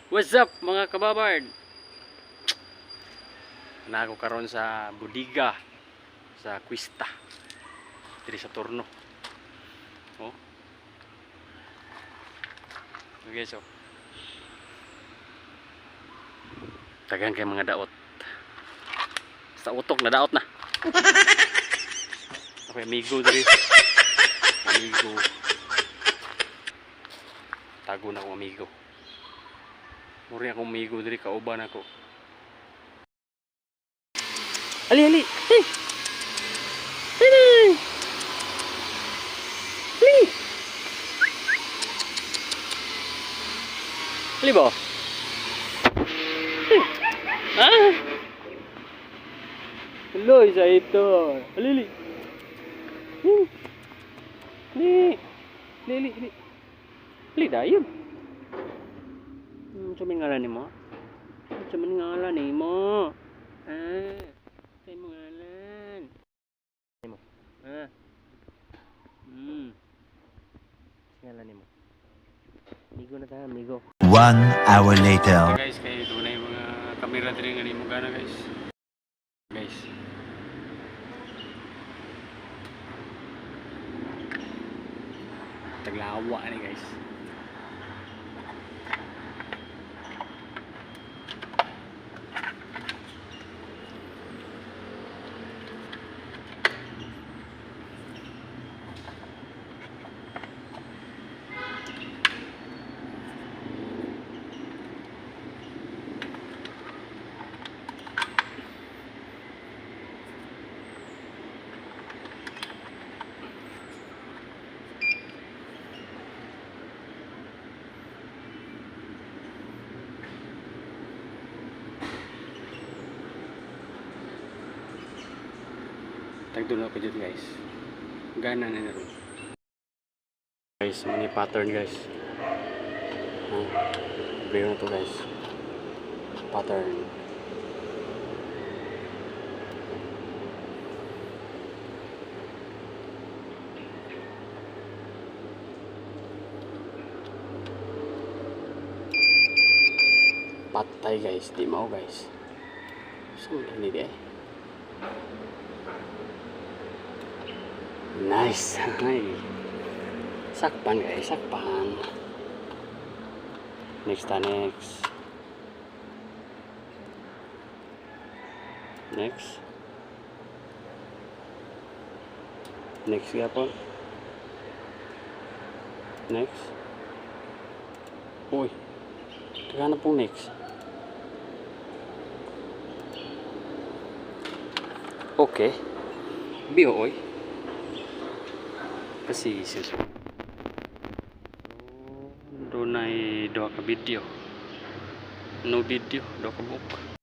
What's up, mga kababard? Naa ko karon sa bodega sa Kwista. Diri sa Turno. Oh. Okay, so. Daghan kay mga daot. Sa utok na daot na. Okay, amigo diri. Amigo. Tago na akong amigo. Muri akong amigo diri, kauban ako. Ali, ali. Hey. Hey. Ali. Ali ba? Hey. Ah. Hello, isa ito. Ali, ali. Ali. Ali, ali, ali. Ali, dayon. Sa may ngalan nimo? Sa may ngalan nimo? Ah, sa may ngalan. Nimo. Ah. Sa ngalan nimo. Amigo na ta, amigo. One hour later. Guys, kay dunay mga kamera diri nga nimo gana, guys. Guys. Taglawa ni, guys. Tagdulo ko dyan, guys. Gana na ron. Guys, mani pattern, guys. Ah, brio na to, guys. Pattern. Patay, guys, di mao, guys. So, ini di eh. Nice. Ay. Sakpan, guys, sakpan. Next ta, next. Next. Next gyapon. Next. Uy. Teka na pong next. Okay. Biho, oy. Kasi so, dunay duha ka video. No video, duha ka book.